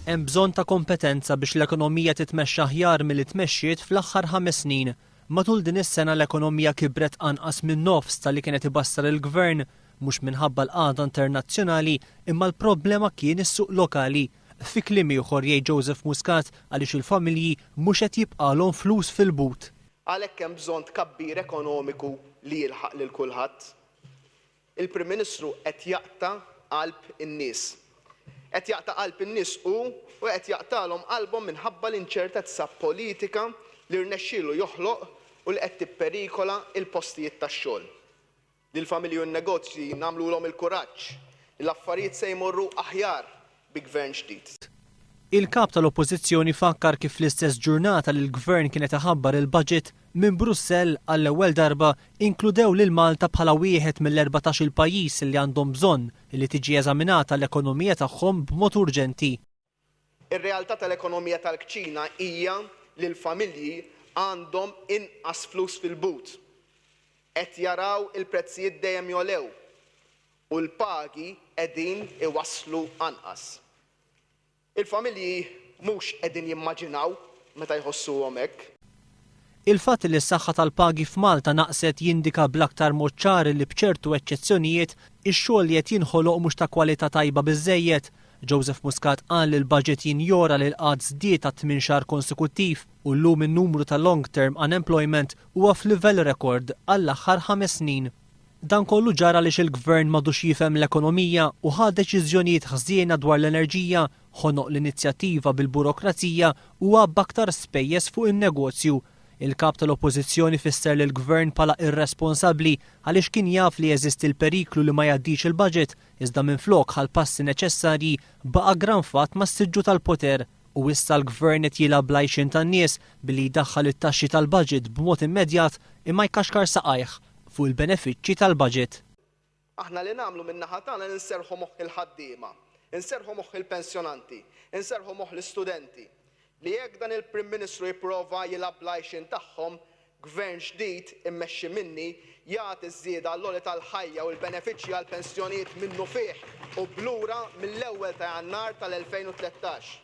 Hemm bżonn ta' kompetenza biex l-ekonomija titmexxa aħjar milli tmexxiet fl-aħħar ħames snin. Matul din is-sena l-ekonomija kibret anqas minn nofs ta' li kien qed ibassar il-Gvern, mhux minħabba l-qagħda internazzjonali imma l-problema kien is-suq lokali. Fi kliem ieħor jgħid Joseph Muscat għaliex il-familji mhux qed jibqgħalhom flus fil-but. Għalhekk hemm bżonn tkabbir ekonomiku li jilħaq lil kulħadd. Il-Prim Ministru qed jaqta' qalb in-nies. Qed jaqta' qalb in-nies hu u qed jaqtgħalhom qalbhom minħabba l-inċertezza politika li rnexxielu joħloq u li qed tipperikola l-postijiet tax-xogħol. Lill-familji u n-negozji nagħmlulhom il-kuraġġ li l-affarijiet se jmorru aħjar bi Gvern ġdid. Il-Kap tal-Oppożizzjoni fakkar kif fl-istess ġurnata li l-Gvern kien qed iħabbar il-budget, minn Brussell għall-ewwel darba inkludew lil Malta bħala wieħed mill-erbatax-il pajjiż li għandhom bżonn li tiġi eżaminata l-ekonomija tagħhom b'mod urġenti. Ir-realtà tal-ekonomija tal-kċina hija li l-familji għandhom inqas flus fil-but. Qed jaraw il-prezzijiet dejjem jogħlew u l-pagi qegħdin iwasslu anqas. Il-familji mhux qegħdin jimmaġinaw meta jħossuhom hekk. Il-fatt li s-saħħa tal-pagi f'Malta naqset jindika bl-aktar mod ċar li b'ċertu eċċezzjonijiet, ix-xogħol li qed jinħoloq mhux ta' kwalità tajba biżżejjed. Joseph Muscat qal li l-budget jinjora li l-qgħad żdied għat-tmien xahar konsekuttiv u llum in-numru ta' long term unemployment huwa f'livell rekord għall-aħħar ħames snin. Dan kollu ġara għaliex il-Gvern m'għadux jifhem l-ekonomija u ħa deċiżjonijiet ħżiena dwar l-enerġija, ħonoq l-inizjattiva bil-burokrazija u għabba aktar spejjeż fuq in-negozju. Il-Kap tal-Oppożizzjoni fisser lill-Gvern bħala irresponsabbli għaliex kien jaf li jeżisti l-periklu li ma jgħaddix il-budget iżda minflok ħa l-passi neċessarji baqa' ggranfat mas-siġġu tal-poter. U issa l-Gvern qed jilgħab bl-għajxien tan-nies billi jdaħħal it-taxxi tal-budget b'mod immedjat imma jkaxkar saqajh fuq il-benefiċċji tal-budget. Aħna li nagħmlu min-naħa tagħna li nserrħu moħħ il-ħaddiema, inserrħu moħħ il-pensjonanti, inserrħu moħħ l-istudenti li jekk dan il-Prim Ministru jipprova jilgħab bl-għajxien tagħhom, Gvern ġdid immexxi minni jagħti ż-żieda għall-għoli tal-ħajja u l-benefiċċji għall-pensjonijiet minnufih u b'lura mill-ewwel ta' Jannar tal-2013.